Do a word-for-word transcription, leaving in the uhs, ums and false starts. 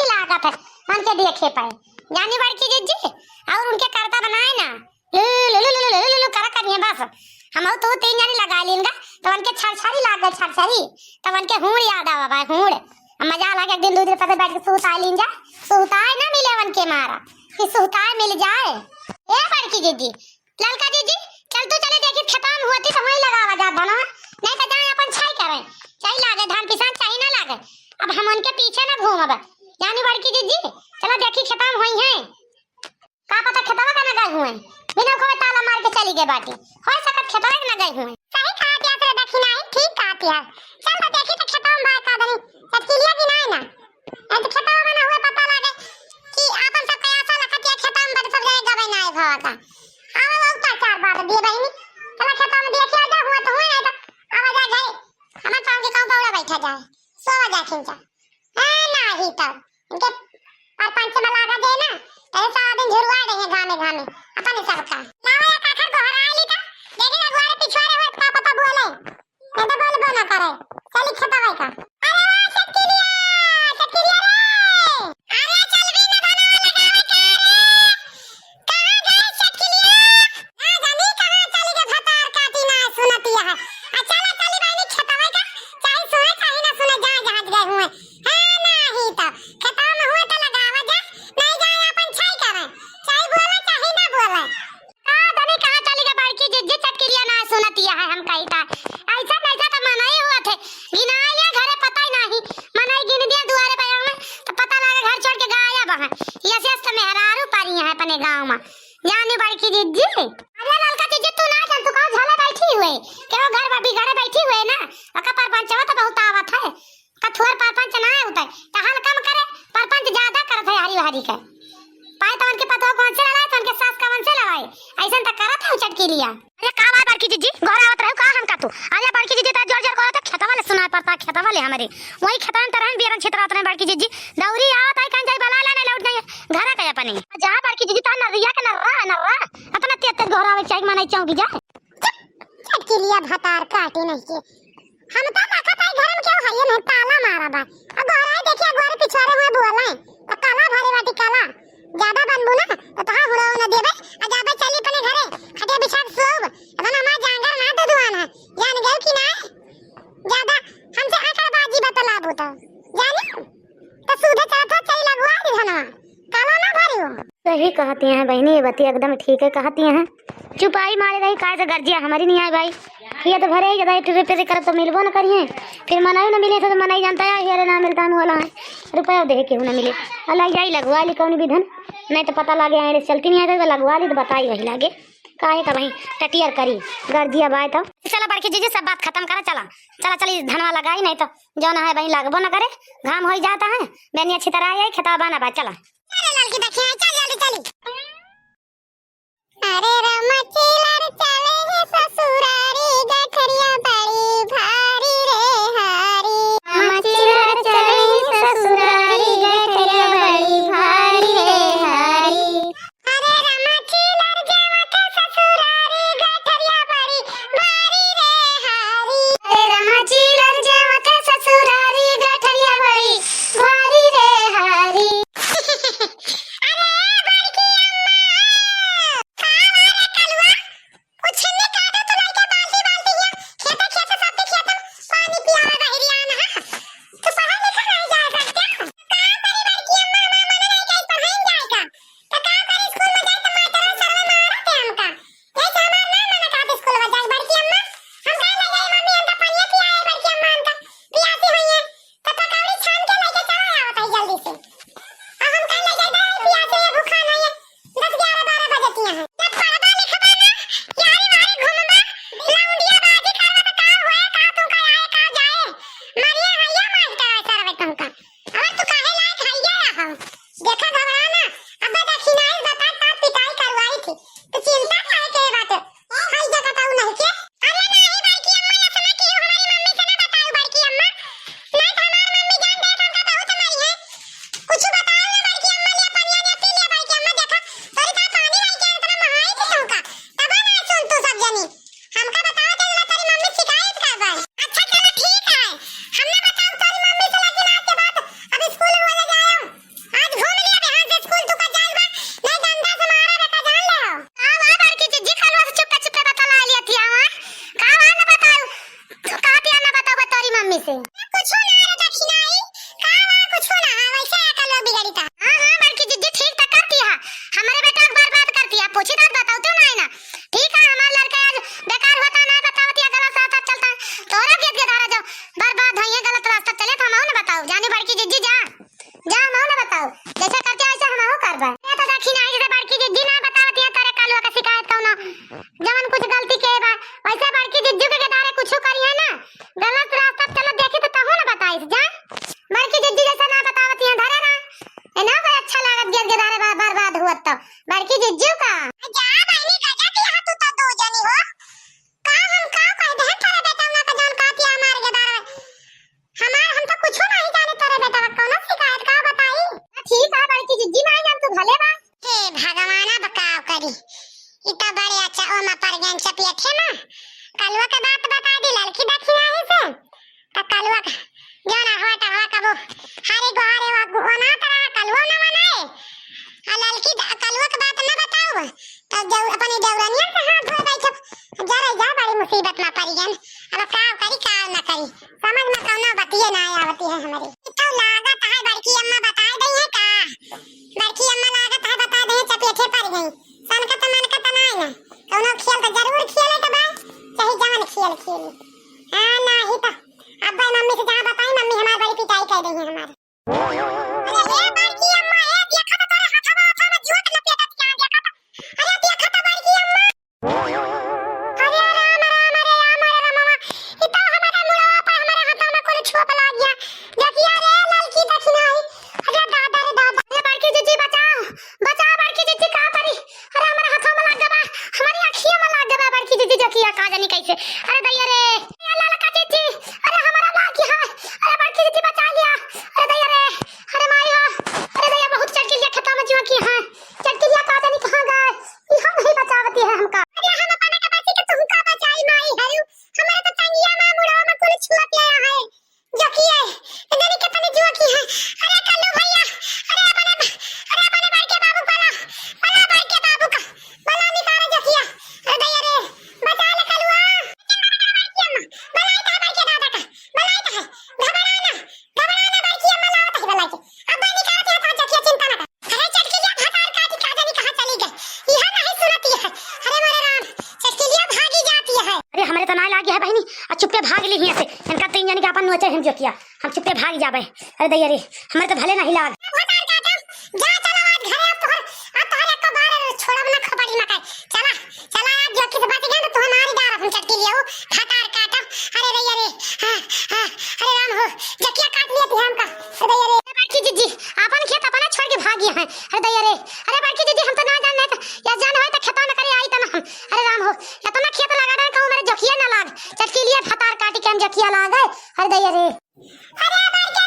लागत है उनके देखे पे। जानी बड़की जिज्जी, और उनके करता बनाए ना, लू, लू, लू, लू, लू, लू, लू, लू, करा करिए बस। हम तू तीन जनी लगा लीन गा, तो उनके छरछरी लाग गए, छरछरी। तब उनके हूड़ याद आवा भाई, हूड़। अब मजा लगे, एक दिन दो दिन पता बैठ के सुताए लीन जा, सुताए ना मिले उनके मारा, कि सुताए मिल जाए। ए बड़की जिज्जी, ललका जिज्जी, चल तू चले देखी खेतवा में होती तो वहीं लगावा जात धनवा, नहीं तो जाए अपन छाई करे, चाही लागे धान पिसान चाही ना लागे। अब हम उनके पीछे ना घूमब, जानी बड़की जिज्जी, चला देखी खेतवा में होई है। का पता खेतवा का ना गए हुए, बिना कोई ताला मार के चली गए बाटी, हो सकत खेतवा के ना गए हुए। सही कहा दिया रे दखिनाई, ठीक कहा दिया। चल तो देखी तो खेतवा में भाई का दनी चटकिलिया की नाई ना, नहीं तो खेतवा में ना हुए पता लागे कि आपन सब कयासा लखतिया खेतवा में बड़ सब जाए गबे ना आए भवा का। आवा लोग का चार बात दिए बहिनी, चला खेतवा में देखिया जा हुआ तो हुए, नहीं तो आवा जा घरे, हमार पाँव के कहूँ पौड़ा बैठा जाए, सोवा जा खिंचा। ए, नाही तब इनके परपंच में लागा दे ना, तो ये सारा दिन झुरवा रहे हैं घामे घामे, अपन ही सबका। लावा या काखर गोहराए ली का, देखी ना दुआरे पिछुआरे हुए का पता बोले, नहीं तो बोलबो ना करे। चली खेतवा का। अरे वाह, चटकिलिया, चटकिलिया रे। अरे चल भी ना धनवा लगावे के रे। कहाँ गए चटकिलिया? ना जानी कहाँ चली गए, भतार काटी ना सुनतिया है। आ चला चली बहिनी खेतवा का, चाहे सुने चाहे ना सुने, जहाँ जहाँ गए हुए। हाँ, नाही तो खेतवा में हुए तो लगावा जा, नहीं जाए अपन छाई करे, चाहे बोले चाहे ना बोले। का जाने कहाँ चली गए बड़की जिज्जी, चटकिलिया ना सुनतिया है हम कही था। ऐसा नहीं था तो मनई हुआ थे, गिनाए लिया घरे पता ही नहीं, मनई गिन दिया दुआरे बयां में, तो पता लगा घर छोड़ के गायब है। यस यस तो मेहरारू पारी है अपने गाँव में, जानी बड़की जिज्जी। अरे ललका जिज्जी, तू ना जान, तू कहूँ झले बैठी हुए, केहू घर में बिगड़े बैठी हुए ना, ओका परपंचवा तो बहुत आवत है। कथुअर परपंच ना होता है, तो हल कम करे, परपंच ज्यादा करत है हरी हरी के। पाए तो उनके पतवा कौन से लड़ाए, तो उनके सास कौन से लड़ाए, ऐसन तो करत है चटकिलिया। अरे का बात बड़की जिज्जी, घर आवत रहो का हमका तू? अरे बड़की जिज्जी, ता जोर जोर करत है, खेतवा ले सुनाए पड़ता, खेतवा ले हमरे। वही खेतवा में तो रहन बियरन छितरात रहे बड़की जिज्जी। दौरी आवत है, कहीं जाई बला लेने लौट जाइए घर के अपने। जा बड़की जिज्जी, ता नर्रिया के नर्रा है, नर्रा। अपना तेज तेज घर आवे के चाहिए, मनाई चाहूँगी जा। चुप, चटकिलिया भतार काटी नहीं के। हम तो देखत हई घर में केहू हइये नहीं, ताला मारा बा। अब गोहराई देखिए, गोहरे पिछोरे हुए बोले, तो काला भरे बाटी काला। ज्यादा बनबू ना, तो तोहार हुड़ो न देबे, आ जाबे चली अपने घरे, खटिया बिछा के सोब। अबे हमार जांगर ना दुधुआन है, जान गयो कि ना? ज्यादा हमसे आकड़बाजी बतलाबू तो, जानी? तो सूधे चलत हो, चली लगवा दी धनवा, काला ना भरी हो। सही कहती हैं बहिनी, ये बतिया एकदम ठीक है कहती हैं। चुपाई मारे रही, काहे से गर्जिया हमारी नहीं आए भाई। ये तो भरे ही ज्यादा टिरे टिरे करब तो मिलबो न करिए। फिर मनई न मिले थे तो मनई जानता है, हेरे ना मिलता वाला है। रुपया दे केहू न मिले। अल्लाह जाई लगवा ली कौन विधन। नहीं तो पता लागे आए चलती नहीं आए तो लगवा ली तो बताई वही लागे। काहे का वही टटियर करी गर्जिया बाय तो। चला बड़की जीजी सब बात खत्म करा, चला। चला चली धनवा लगाई, नहीं तो जौन है वही लगबो न करे। घाम होई जाता है, बेनी अच्छी तरह आई, खेतवा बाना बा, चला। अरे ललकी देखिए, चल जल्दी चली। अरे रामा चिलर चले हे ससुरारी, गठरिया बड़ी भारी रे हारी। रामा चिलर चले हे ससुरारी, गठरिया बड़ी भारी रे हारी। अरे रामा चिलर जावत ससुरारी, गठरिया बड़ी भारी रे हारी। अरे रामा चिलर जावत ससुरारी, गठरिया बड़ी भारी रे हारी। अरे बड़की अम्मा, का हो रे कलुआ? कुछ नहीं काटो तो लइके बाल्टी बाल्टी हिया, खेते खेते सबके खेते में पानी पियावे बहिरिया ना। तू पढ़ा लिखा नहीं जाए सकते? काम करी बड़की अम्मा, हमार मन नहीं कही पढ़ाई जाए का। तो का करी, स्कूल में जाए तो मास्टर सरवा मारत है हमका। यही से हमार ना मन कहत स्कूल में जाए बड़की अम्मा। हम कहे लगे मम्मी हमका पानी पियाए बड़की अम्मा, हमका पियासी हुई है। तो पकौड़ी छान के लेके चला आवत है जल्दी से। अब हम कहे लगे दे पियासी है, भूखा नहीं है। दस ग्यारह बारह बजतिया हैं। जब पढ़बा लिखबा ना, यारी वारी घूमबा, लौंडिया बाजी करबा त का होए, का तू का आए, का जाए? मरिया हैया मास्टर है सरवे तुमका। अबे तू काहे लायक हैया रहा? देखा घबरा ना, अबे दखिनाई बता का पिटाई करवाई थी। तो चिंता काहे के बात? हई देखा ताऊ नहीं के? अरे नाही बड़की अम्मा, ऐसा ना कियो, हमारी मम्मी से ना बताओ बड़की अम्मा। नहीं तो हमार मम्मी जान दे तो हमका बहुत मारी है। कुछ बताओ ना बड़की अम्मा, लिया पानी आने पी लिया बड़की अम्मा, देखा तोरी का पानी लाई के इतना महाई थी तुमका। तब ना सुन तू सब जनी। हमका बताओ तो ना तेरी मम्मी शिकायत कर बा। अच्छा चलो ठीक है। हमने बताओ तेरी मम्मी से, लेकिन आज के बाद अब स्कूल बोले जाओ। भले बा। हे भगवान, अब का करी? ई त बड़े अच्छा ओमा पड़ गयन चपेटे मा। कलुआ के बात बता दी ललकी दखिनाही से। त कलुआ के जौन अहवा टहवा कबो हारे गोहारे वा गुआना तरह कलुआ न मनाए। आ ललकी द-, कलुआ के बात न बताऊ। त देउ-, अपनी देउरनिया से हाथ धोए बैठब। जरा जा बड़ी मुसीबत मा पड़ गयन। अब का करी, का न करी? समझ मा कौनो बतिये ना आवती है हमरे। ई तो लागत है बड़की अम्मा बताए दई है का? बड़की अम्मा लागत है बताए दई है, चपेटे पड़ गई। सनकत मनकत नाय ना। कौनो खेल तो जरूर खेले के बा, चाहे जवन खेल खेली। हाँ, नाही तो अब भाई मम्मी से जहाँ बताई, मम्मी हमार बड़ी पिटाई कर दई है हमार। अरे ए बड़की अम्मा, ए देखा तो तोरे हथवा, हथवा में जुआ के लपेटत क्या देखा तो। अरे देखा तो बड़की अम्मा। अरे राम, राम, अरे राम, अरे राम, राम। ई तो हमारा मुड़वा पर हमारे हाथवा में कुल छोप लाग गया। देखिया रे ललकी दखिनाही। अरे दादा रे दादा। अरे बड़की जीजी बचाओ, बचाओ बड़की जीजी, का करी? अरे हमारे हाथवा में लाग गवा, हमारी अखिया में लाग गवा बड़की जीजी, देखिया का जानी कैसे। अरे दैया रे, ए ललका जीजी, अरे हमारा लाग गया। अरे बड़की जीजी बचा लिया। अरे दैया रे, अरे माई हो, अरे दैया बहुत चढ़ के लिया खेता में जुआ की है। चढ़ के लिया का जानी कहाँ गए? ई हम नहीं बचावती है हमका। अरे हम अपने के बची के तुमका बचाई माई हरू। हमारे तो टंगिया में मुड़वा में कुल छुआ पिया है। जोकिए, इधर ही कितनी जुआ की है। अरे कल्लू भैया, अरे अपने, अरे अपने बड़के बाबू का ला, बड़ा बड़के बाबू का, बड़ा निकाले जोकिया। अरे दैया रे, बचा ले कलुआ। बलाई था बड़के दादा का, बलाई था। घबरा ना, घबरा ना बड़की अम्मा लावत है बलाई के। अब निकालत है तो जोकिया चिंता ना कर। अरे चटकिलिया भतार काटी का जानी कहाँ चली गई। यह नहीं सुनती है। अरे मोरे राम, चटकिलिया भागी जाती है। अरे हमरे तो ना लागी है बहिनी, आ चुप्पे भाग ली हियाँ से। इनका तीन जनी के अपन नोचे हम जोकिया, हम चुप्पे भाग जाबे। अरे दैया रे, हमरे तो भले नहीं लाग। भतार काटा, जा चला आज घरे, अब तोहर, अब तोहर एक बार छोड़ब ना खपड़ी मकई। चला, चला आज जोकी से बच गया ना, तू हमारी डार हम चटकिलिया हो, भतार काटा। अरे दैया रे, हाँ, हाँ, अरे राम हो, जोकिया काट लिया तू हमका। अरे दैया रे, बड़की जीजी, अपन खेत अपना छोड़ के भागी है। अरे दैया रे, अरे बड़की जीजी, हम तो ना जान, नहीं तो या जान होए तो खेतवा में करे आई तो ना हम। अरे राम हो, इतना खेत लगा रहे कहूँ मेरे जोकिया ना लाग, चटकिलिया भतार काटी के हम जोकिया लाग गए। अरे दैया रे। अरे बड़के